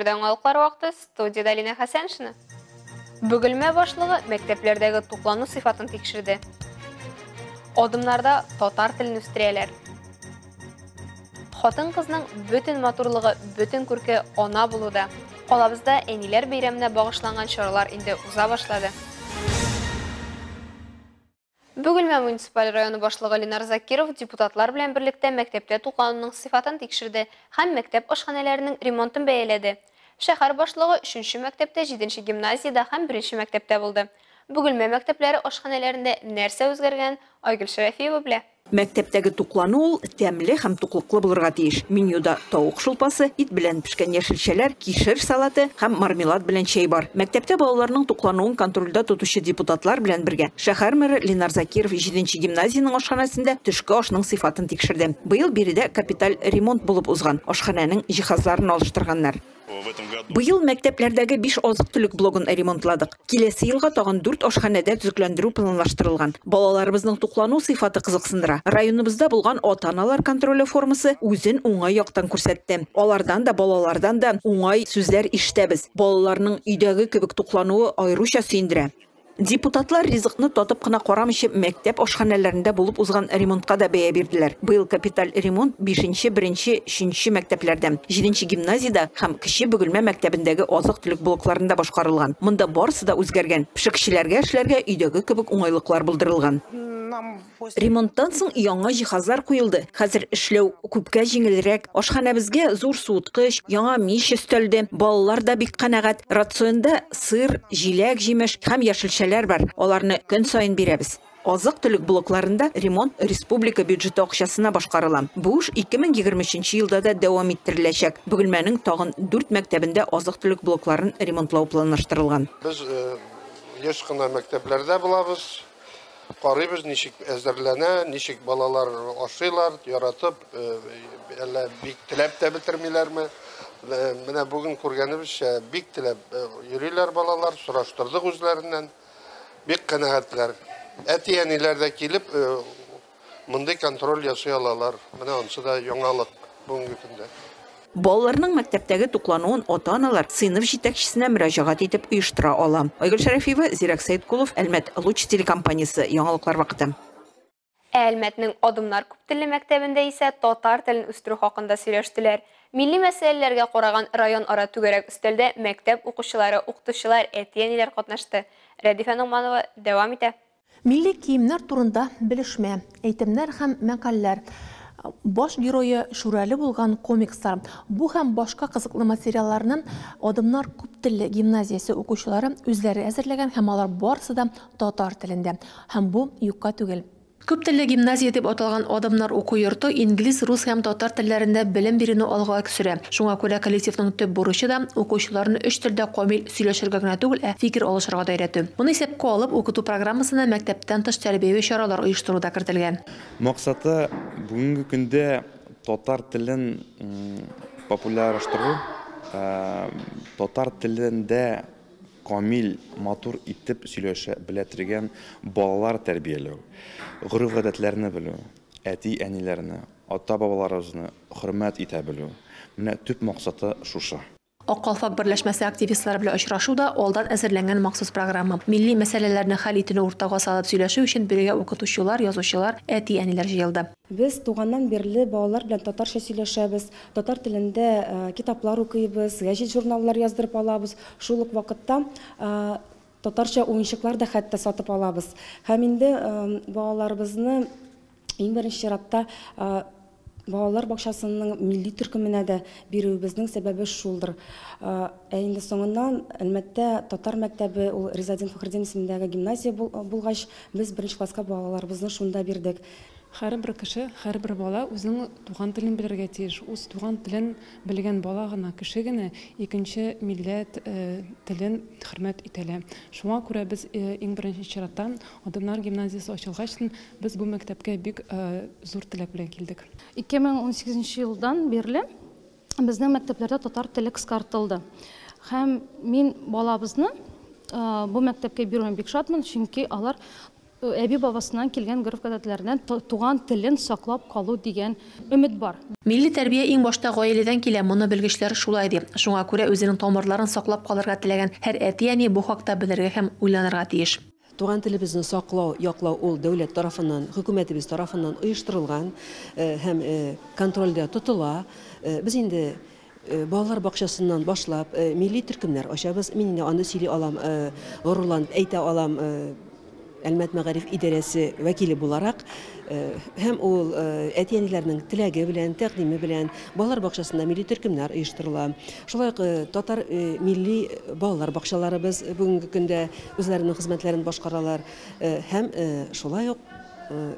Эфирда яңалыклар вакыты, студияда Алина Хәсәншина. Бөгелмә башлыгы мәктәпләрдәге туклану сыйфатын тикшерде. Адымнарда татар телен үстерәләр. Хатын-кызның бөтен матурлыгы, бөтен күрке ана булуда. Калабызда әниләр бәйрәменә багышланган чаралар инде уза башлады. Бөгелмә муниципаль районы башлыгы Ленар Закиров депутатлар белән берлектә мәктәптә туклануның сыйфатын тикшерде һәм мәктәп ашханәләренең ремонтын бәяләде. Шәһәр башлыгы өченче мәктәптә, җиденче гимназиядә һәм беренче мәктәптә булды. Бөгелмә мәктәпләре ашханәләрендә нәрсә үзгәргәнен Айгөл Шәрәфиева белә. Мәктәптәге туклану ул тәмле һәм туклыклы булырга тиеш. Менюда тавык шулпасы, ит белән пешкән яшелчәләр, кишер салаты һәм мармелад белән чәй бар. Мәктәптә балаларның туклануын контрольдә тотучы депутатлар белән бергә шәһәр мэры Ленар Закиров җиденче гимназиянең ашханәсендә төшке ашның сыйфатын тикшерде. Быел биредә капиталь ремонт булып узган, ашханәнең җиһазларын алыштырганнар. Быел мәктәпләрдәге 5 азык-төлек блогын ремонтладык. Киләсе елга тагын 4 ашханәдә төзекләндерү планлаштырылган. Балаларыбызның туклану сыйфаты кызыксындыра. Районыбызда булган ата-аналар контроле формасы үзен уңай яктан күрсәтте. Алардан да, балалардан да уңай сүзләр ишетәбез. Балаларның өйдәге кебек туклануы аеруча сөендерә. Депутатлар ризыкны татып кына карамыйча мәктәп ашханәләрендә булып узган ремонтка да бәя бирделәр. Быел капиталь ремонт 5-нче, 1-нче, 3-нче мәктәпләрдә, 7-нче гимназиядә һәм Кече Бөгелмә мәктәбендәге азык-төлек блокларында башкарылган. Монда барысы да үзгәргән. Пешекчеләргә эшләргә өйдәге кебек уңайлыклар булдырылган. Ремонттан соң яңа җиһазлар куелды. Хәзер эшләү күпкә җиңелрәк. Ашханәбезгә зур суыткыч, яңа мич өстәлде. Балалар да бик канәгать. Рационда сыр, җиләк, җимеш һәм яшелчәләр бар. Аларны көн саен бирәбез. Азык-төлек блокларында ремонт республика бюджеты акчасына башкарыла. Бу эш 2023 елда да дәвам иттереләчәк. Бөгелмәнең тагын 4 мәктәбендә азык-төлек блокларын ремонтлау планлаштырылган. Без еш кына мәктәпләрдә булабыз. Карыйбыз, ничек әзерләнә, ничек балалар ашыйлар, яратып, әллә бик теләп тә бетермиләрме. Менә бүген күргәнебезчә, бик теләп йөриләр балалар, сораштырдык үзләреннән, бик канәгатьләр. Әти-әниләр дә килеп, мондый контроль ясый алалар. Менә ансы да яңалык бүгенге көндә. Балаларның мәктәптәге туклануын ата-аналар сыйныф җитәкчесенә мөрәҗәгать итеп оештыра ала. Айгөл Шәрәфиева, Зирәк Сәйткулов, Әлмәт Луч телекомпаниясе, яңалыклар вакыты. Ә Әлмәтнең Адымнар күптелле мәктәбендә исә татар телен үстерү хакында сөйләштеләр. Милли мәсьәләләргә караган район ара түгәрәк өстәлдә мәктәп укучылары, укытучылар, әти-әниләр катнашты. Рәдифә Ногманова дәвам итә. Милли киемнәр турында белешмә, әйтемнәр һәм мәкальләр. Баш герое Шүрәле булган комикслар. Бу һәм башка кызыклы материалларны Адымнар күптелле гимназиясе укучылары үзләре әзерләгән һәм алар барысы да татар телендә. Һәм бу юкка түгел. Күптелле гимназия дип аталган Адымнар уку йорты инглиз, рус һәм татар телләрендә белем бирүне алга сөрә. Шуңа күрә коллективның төп бурычы да укучыларны өч телдә камил сөйләшергә генә түгел, ә фикер алышырга да өйрәтү. Моны исәпкә алып, укыту программасына мәктәптән тыш тәрбияви чаралар оештыру да кертелгән. Максаты бүгенге көндә татар телен популярлаштыру, татар телендә камил, матур итеп сөйләшә белә торган балалар тәрбияләү, гореф-гадәтләрне белү, әти-әниләрне, ата-бабаларыбызны хөрмәт итә белү. Менә төп максаты шушы. Ак калфак берләшмәсе активистлары белән очрашу да алдан әзерләнгән махсус программа. Милли мәсьәләләрне хәл итүне уртага салып сөйләшү өчен бирегә укытучылар, язучылар, әти-әниләр җыелды. Без туганнан бирле балалар белән татарча сөйләшәбез, татар телендә китаплар укыйбыз, гәҗит-журналлар яздырып алабыз. Шул ук вакытта татарча уенчыклар да хәтта сатып алабыз. Һәм инде балаларыбызны иң беренче чиратта балалар бакчасының милли төркеменә дә бирүебезнең сәбәбе шулдыр. Ә инде соңыннан, әлбәттә, татар мәктәбе, ул Ризаэддин Фәхретдин исемендәге гимназия булгач, без беренче класска балаларыбызны шунда бирдек. Һәрбер кеше, һәрбер бала үзенең туган телен белергә тиеш. Үз туган телен белгән бала гына, кеше генә икенче милләт телен хөрмәт итәлә. Шуңа күрә без иң беренче чиратта Адымнар гимназиясе ачылгач, без бу мәктәпкә бик зур теләк белән килдек. Ике мең унсигезенче елдан бирле безнең мәктәпләрдә татар теле кыскартылды. Һәм мин балабызны бу мәктәпкә бирүен бик шатмын, чөнки алар әби-бабасыннан килгән гореф-гадәтләреннән туган телен саклап калу дигән өмет бар. Милли тәрбия иң башта гаиләдән килә, моны белгечләр шулай ди. Шуңа күрә үзенең тамырларын саклап калырга теләгән һәр әти-әни бу хакта белергә һәм уйланырга тиеш. Туган телебезне саклау, яклау ул дәүләт тарафыннан, хөкүмәтебез тарафыннан оештырылган һәм контрольдә тотыла. Без инде балалар бакчасыннан башлап милли төркемнәр ачабыз. Мин инде аны сөйли алам, горурланып әйтә алам, Әлмәт мәгариф идарәсе вәкиле буларак, һәм ул әти-әниләрнең теләге белән, тәкъдиме белән балалар бакчасында милли төркемнәр оештырыла. Шулай ук татар милли балалар бакчаларыбыз бүгенге көндә үзләренең хезмәтләрен башкаралар. Һәм шулай ук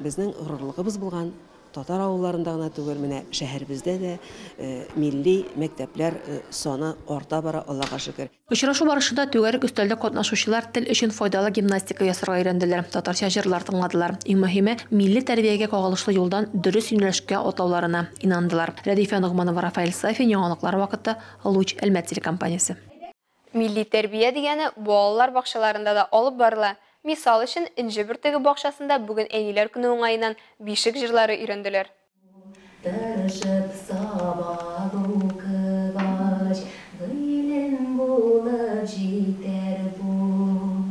безнең горурлыгыбыз булган татар авылларында гына түгел, менә шәһәребездә дә милли мәктәпләр саны арта бара, Аллага шөкер. Очрашу барышында түгәрәк өстәлдә катнашучылар тел өчен файдалы гимнастика ясарга өйрәнделәр, татарча җырлар тыңладылар. Иң мөһиме, милли тәрбиягә кагылышлы юлдан дөрес юнәлешкә атлауларына инандылар. Рәдифә Ногманова, Рафаэль Сафин, Яңалыклар вакыты, Луч, Әлмәт телекомпаниясе. Милли тәрбия дигәне балалар бакчаларында да алып барыла. Мисал өчен, Энҗе бөртеге бакчасында бүген әниләр көне уңаеннан бишек җырлары өйрәнделәр. Тырышып сабак укыгач, гыйлем булып җитәр бу.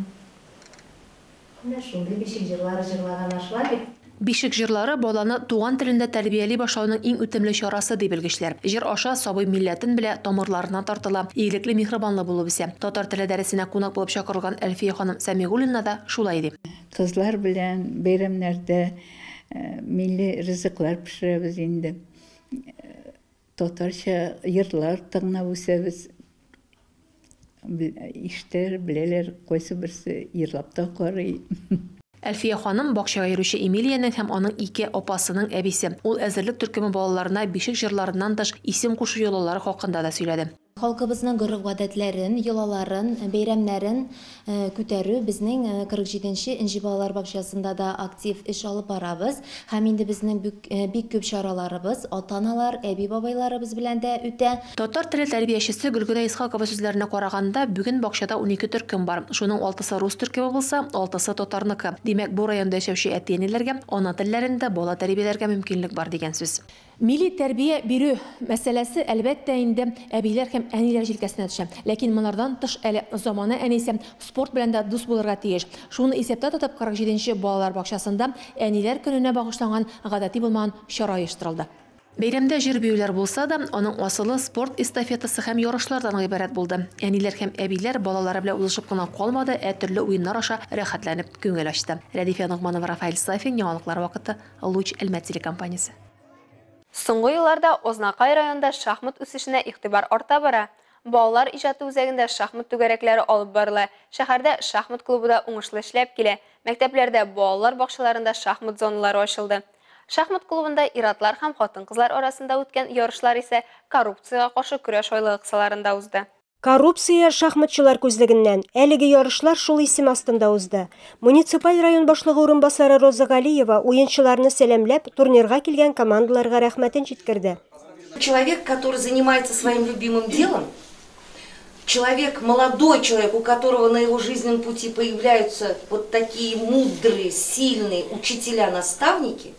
Менә шундый бишек җырлары җырлаганнар, шулай бит? Бишек җырлары баланы туган телендә тәрбияли башлауның иң үтемле чарасы, ди белгечләр. Җыр аша сабый милләтен белә, тамырларына тартыла, игелекле, миһербанлы булып үсә. Татар теле дәресенә кунак булып чакырылган Әлфия ханым Сәмигуллина да шулай ди. Кызлар белән бәйрәмнәрдә милли ризыклар пешерәбез инде. Татарча йырлар тыңлап үсәбез. Ишетәләр, беләләр, кайсы берсе йырлап та карый. Әлфия ханым бакчага йөрүче Эмилиянең һәм аның ике апасының әбисе. Ул әзерлек төркеме балаларына бишек җырларыннан тыш исем кушу йолалары хакында да сөйләде. Халкыбызның гореф-гадәтләрен, йолаларын, бәйрәмнәрен күтәрү безнең 47нче Энҗе балалар бакчасында да актив эш алып барабыз. Һәм инде безнең бик күп чараларыбыз ата-аналар, әби-бабайларыбыз белән дә үтә. Татар теле тәрбиячесе Гөлгенә Исхакова сүзләренә караганда, бүген бакчада 12 төркем бар. Шуның 6-сы рус төркеме булса, 6-сы татарныкы. Димәк, бу районда яшәүче әти-әниләргә ана телләрендә бала тәрбияләргә мөмкинлек бар дигән сүз. Милли тәрбия бирү мәсьәләсе әлбәттә инде әбиләр һәм әниләр җилкәсенә төшә. Ләкин монардан тыш әле замана әнисе спорт белән дә дус булырга тиеш. Шуны исәптә тотып 47нче балалар бакчасында әниләр көненә багышланган гадәти булмаган чара оештырылды. Бәйрәмдә җыр биюләр булса да, аның асылы спорт эстафетасы һәм ярышлардан гыйбарәт булды. Әниләр һәм әбиләр балалары белән узышып кына калмады, ә төрле уеннар аша рәхәтләнеп күңел ачты. Рәдифә Ногманова, Рафаэль Сафин, Яңалыклар вакыты, Луч, Әлмәт телекомпаниясе. Соңгы елларда Ознакай районында шахмат үсешенә игътибар арта бара. Балалар иҗаты үзәгендә шахмат түгәрәкләре алып барыла. Шәһәрдә шахмат клубы да уңышлы эшләп килә. Мәктәпләрдә, балалар бакчаларында шахмат зоналары ачылды. Шахмат клубында ир-атлар һәм хатын-кызлар арасында үткән ярышлар исә коррупциягә каршы көрәш айлыгы кысаларында узды. Коррупция шахматчылар күзлегеннән. Әлеге ярышлар шул исем астында узды. Муниципаль район башлыгы урынбасары Роза Галиева уенчыларны сәламләп, турнирга килгән командаларга рәхмәтен җиткерде. Человек, который занимается своим любимым делом, человек, молодой человек, у которого на его жизненном пути появляются вот такие мудрые, сильные учителя-наставники,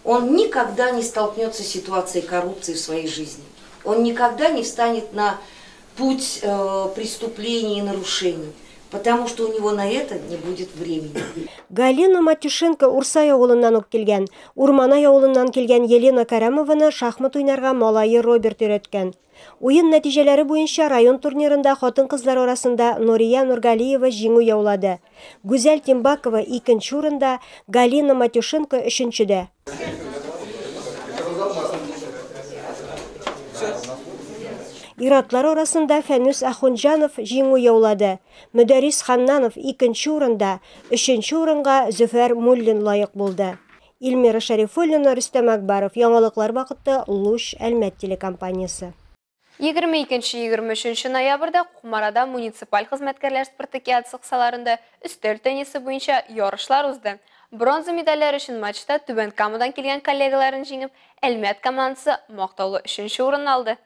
он никогда не столкнется с ситуацией коррупции в своей жизни. Он никогда не встанет на путь преступлений и нарушений, потому что у него на это не будет времени. Галина Матюшенко Урсай авылыннан ук килгән. Урманай авылыннан килгән Елена Карамованы шахмат уйнарга малае Роберт өйрәткән. Уен нәтиҗәләре буенча район турнирында хатын-кызлар арасында Нурия Нургалиева җиңү яулады. Гүзәл Тимбакова икенче урында, Галина Матюшенко өченчедә. Ир-атлар арасында Фәнүс Ахунҗанов җиңү яулады. Мөдәррис Ханнанов икенче урында, өченче урынга Зөфәр Муллин лаек булды. Эльмира Шәрифуллина, Рөстәм Акбаров, Яңалыклар вакыты, Луч, Әлмәт телекомпаниясе. 22-23 ноябрьдә Кукмарада муниципаль хезмәткәрләр спартакиадасы кысаларында өстәл теннисы буенча ярышлар узды. Бронза медальләр өчен матчта Түбән Камадан килгән коллегаларын җиңеп, Әлмәт командасы мактаулы 3нче урынны алды.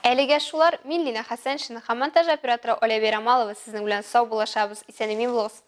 Әлегә шулар, мин Лина Хәсәншина һәм монтаж операторы Оля Бейрамалова сезнең белән сау булашабыз. Исән-имин булыгыз.